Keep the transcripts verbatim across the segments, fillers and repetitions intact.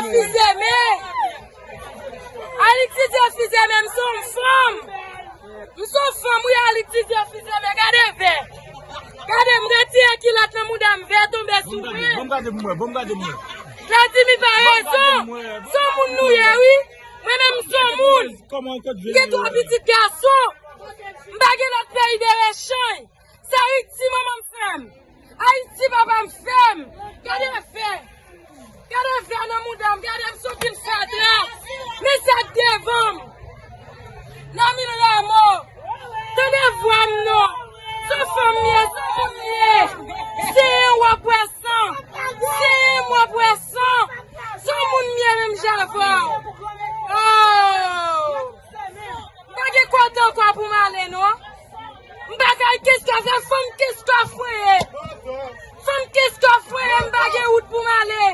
Fize men. Alix Didier Fize men, m se yon fanm. M se yon fanm, wi, Alix Didier Fize men, gade vè. Gade, m retire kilòt nan mouda m, vè tonbe sou mwen. Bon, gade pou mwen, bon, gade pou mwen. Vladimir pa rezon. Se yon moun nou ye, wi. Mwen menm, m se yon moun. M gen twa pitit gason. M pa gen lòt peyi de rechanj. Se Ayiti manman m fè m. Ayiti papa m fè m. Gade fè. Gade fè nan mouda m. Gade m sou pil fatra. Men sa k devan m. Nan mil ramo. Tande vwa m non. Se fanm m ye, se moun m ye. Se yon w ap wè san. Se yon w ap wè san. Se moun m ye menm jan avè w. Oh. M pa gen kote ankò pou m ale, non. M pa ka al Kenskòf, se fanm Kenskòf mwen ye. Fanm Kenskòf mwen ye, m pa gen wout pou m ale.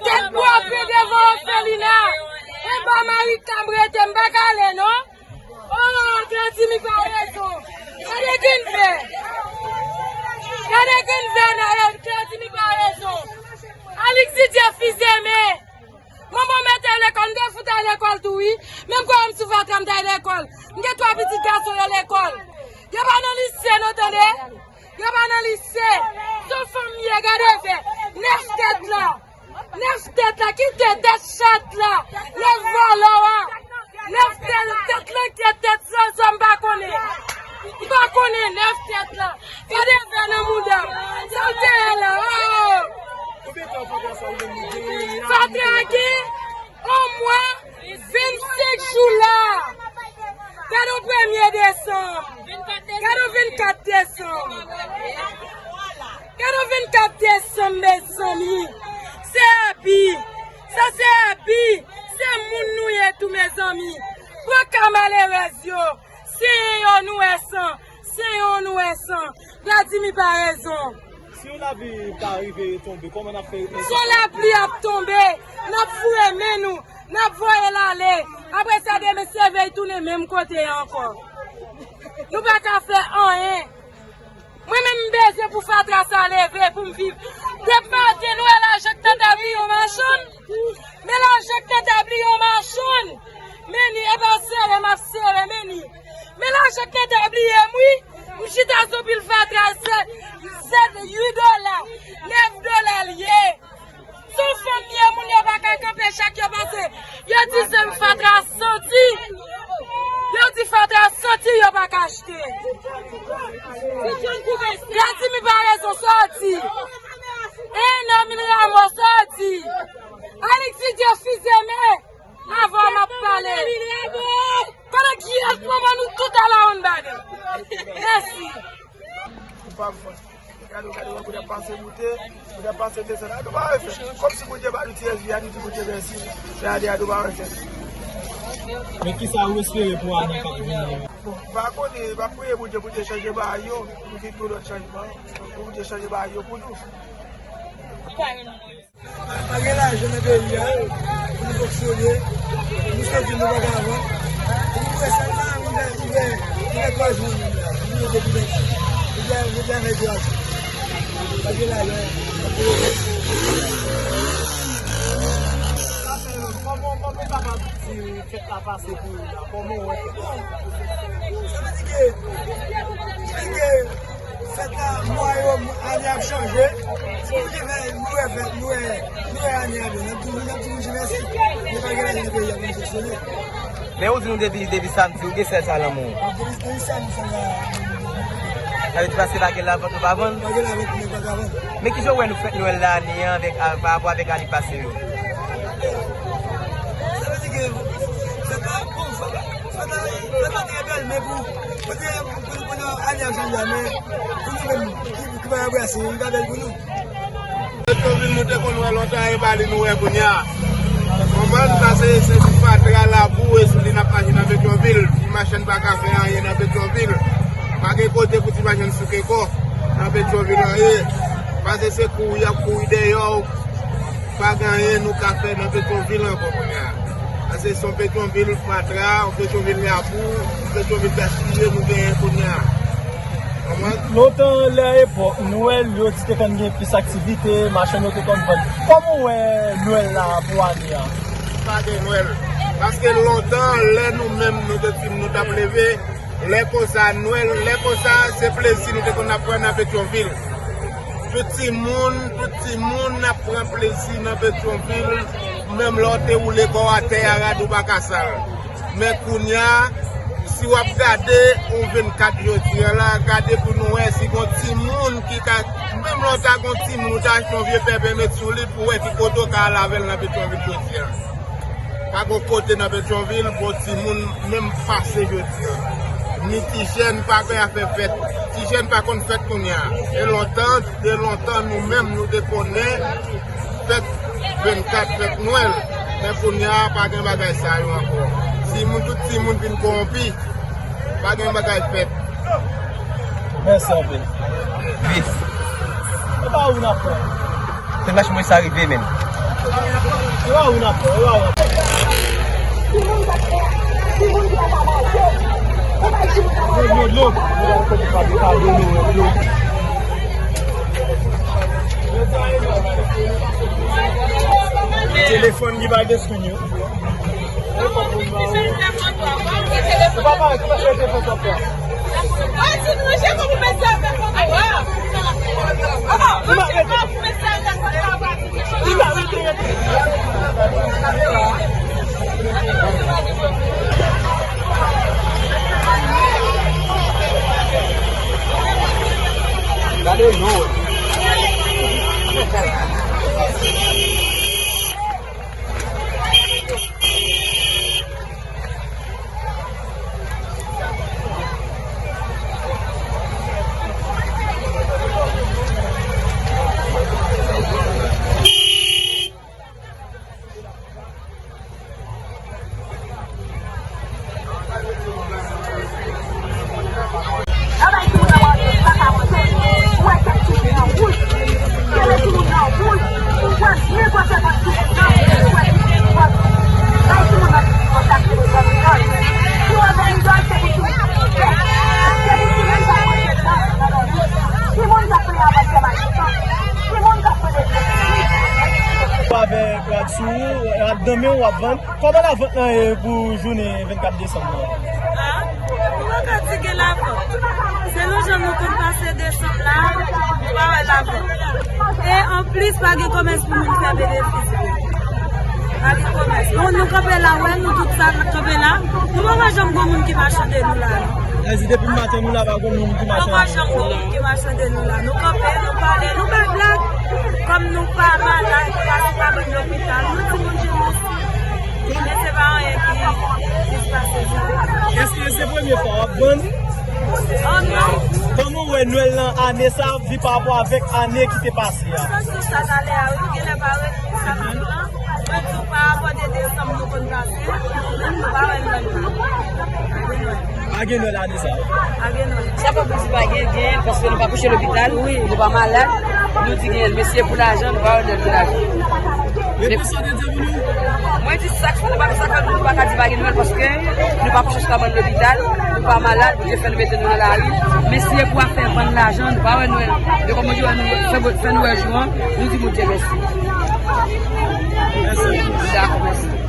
Tèt bwapen devan òfelina. E bò Marika m rete, m pa ka ale, non. Oh, Vladimir pa rezon. Gade grenn vè. Gade grenn vè nan Vladimir pa rezon. Alix Didier Fize men. Manman w mete w lekòl, m te fout al lekòl tou, wi. Menm kòm sou fatra, m t al lekòl. M gen twa pitit gason yo lekòl. Yo pa nan lise, non, tande? Yo pa nan lise. Se fanm m ye, gade fè. Nèf tèt la. Nèf tèt la. Ki tèt? Tèt chat la. Nèf vòlò a. Nèf tèt, tèt lankyèt, tèt zanzan, m pa konnen. M pa konnen nèf tèt la. Gade vè nan mouda m. Sa l te ye la, oh! Fatra gen yon mwa vennsenk jou la. Gade yon premye desanm. Gade yon vennkat desanm. Gade yon vennkat desanm, mezanmi. Se abi. Sa se abi. Se moun nou ye tou, mezanmi. Pran ka malerèz yo. Se yo nou wè san. Se yo nou wè san. Vladimir pa rezon. Si yon lapli ta rive tonbe, kòman n ap fè? Si yon lapli ap tonbe, n ap foure men nou, n ap voye l ale. Apre sa, demen, se vle tounen menm kote a ankò. Nou pa ka fè anyen. Mwen menm, m bezwen pou fatra sa leve, pou m viv. Depi maten, nou wè lajan k nan tabli yon machann. Men lajan k nan tabli yon machann. Men ni, e pa sere m ap sere, men ni. Men lajan k nan tabli m, wi. M chita sou pil fatra, se, se uit dola, nèf dola l ye. Se yon fanm m ye, moun yo pa ka kanpe chak yo pase. Yo di se m fatra santi. Yo di fatra santi, yo pa ka achte. Vladimir pa rezon, sa w di. E nan mil ramo, sa w di. Alix Didier Fize men. Avan m ap pale. Konnen kiyès manman nou tout a la yon bagay. Mèsi. Ou pa fè. Gade, gade, gade, w ap pase moute, w ap pase desann. Adoba refè. Kòmsi Bondye pa nou ti rès, nou di Bondye mèsi. Gade, adoba refè. Men kisa ou espere pou ane k ap vini an? Bon, m pa konnen, m ap priye Bondye, Bondye chanje bagay yo, pou nou vin gen lòt chanjman, pou Bondye chanje bagay yo pou nou. Pa gen lajan nan peyi a, pou nou fonksyone, nou santi nou pa ka vann. Epi nou wè sa la, nou fè, nou fè, nou fè twa jou nou la, nou depi lendi. Nou fè, nou fè twa jou. Pa gen lajan, pa gen lajan. Kòman, kòman w kapab di fèt la pase pou ou la? Kòman w wè fèt la? Sa vle di ke, sa vle di ke, Fèt la, mwa yo, ane ap chanje. Si nou te fè, nou wè fèt, nou wè, nou wè ane ap vini. N ap di moun, n ap di moun di mèsi. Men pa gen lajan nan peyi a pou nou fonksyone. Men ou di nou depi, depi samdi, ou gen sèl sa nan men w. Depi, depi samdi, sa la. Sa vle di paske pa gen lavant ou pa vann? Pa gen lavant, nou pa ka vann. Men kijan w wè nou fèt Nwèl la ane an avèk, a, pa rapò avèk ane pase yo? Sa vle di ke fèt la, bon, fèt la, fèt la, fèt la trè bèl, men pou, pou, pou, pou nou ane ap chanje a, men pou nou menm ki, ki pa anbrase, li pa bèl pou nou. Petyonvil nou te konn wè lontan, e pa li nou wè kounye a. Konprann, sa se, se ti fatra, labou, e sou li n ap mache nan Petyonvil. Ti machann pa ka fè anyen nan Petyonvil. Pa gen kote pou ti machann souke kò nan Petyonvil anyen. Pase se kouri, y ap kouri dèyè w. Pa gen anyen nou ka fè nan Petyonvil ankò kounye a. Pase se yon Petyonvil fatra, yon Petyonvil labou, yon Petyonvil gaspiye nou genyen kounye a. Lontan, lè epòk Nwèl, yo di te konn gen plis aktivite, machann yo te konn vann. Kòman w wè Nwèl la pou ane a? Pa gen Nwèl. Paske lontan, lè nou menm, nou te timoun, nou t ap leve, lè konsa, Nwèl, lè konsa, se plezi nou te konn ap pran nan Petyonvil. Tout timoun, tout timoun ap pran plezi nan Petyonvil. Menm lè w te woule kò w atè a, rad ou pa ka sal. Men kounye a, si w ap gade yon vennkat jodi a la, gade pou nou wè si gon timoun ki ka, menm lè w ta gon timoun, ou ta achte yon vye pèpè met sou li pou wè ki kote w ka al avè l nan Petyonvil jodi a. Pa gon kote nan Petyonvil pou timoun menm pase jodi a. Ni ti jèn pa konn afè fèt. Ti jèn pa konn fèt kounye a. E lontan, de lontan, nou menm, nou te konnen fèt vennkat, fèt Nwèl. Men kounye a, pa gen bagay sa yo ankò. Timoun, tout timoun vin kowonpi. Pa gen bagay fèt. Mèsi anpil. Wi. E pa ou n ap pran. Se mach mwen sa rive menm. E pa ou n ap pran, e pa ou n ap pran. Dlo, dlo, dlo. Telefòn ki pa gen screen yo. Gade non. Avèk rad sou ou, rad nan men w ap vann. Kòman lavant lan ye pou jounen vennkat desanm nan? Ah, nou pa ka di gen lavant. Se nou jan nou konn pase desanm la, nou pa wè lavant. E anplis, pa gen kòmès pou moun fè benefis vre. Pa gen kòmès. Nou, nou kanpe la, wè nou tout sa, nou kanpe la. Nou pa wè janm gon moun ki machande nou la, non. Sa di depi maten nou la, pa gon moun ki machande. Pa janm gon moun ki machande nou la. Nou kanpe, nou pale, nou bay blag. Kòm nou pa malad, nou pa sou kabrit lopital, nou di Bondye mèsi. Men se pa anyen ki, ki pase sa. Èske se premye fwa w ap vann? Oh non. Kòman w wè Nwèl lan ane sa, vi pa rapò avèk ane ki te pase a? Sa sou sa talè a, wi, genlè pa ret pou sa nan plan. Mwen di w pa rapò de desanm nou konn pase, nou pa wè Nwèl la. Pa gen Nwèl ane sa. Pa gen Nwèl. Sa pa pou di pa gen, gen, paske nou pa kouche lopital, nou pa malad, nou di gen, men si e pou lajan, nou pa wè Nwèl pou lajan. Repons sa w te di pou nou? Mwen di sa k fè nou pa fè sa k fè nou pa ka di pa gen Nwèl, paske nou pa kouche sou kabann lopital, nou pa malad, Bondye fè nou mete nou nan lari. Men si e pou afè vann lajan, nou pa wè Nwèl. Men kòm Bondye wè nou, fè, fè nou wè jou an, nou di Bondye mèsi. Mèsi. Dakò, mèsi.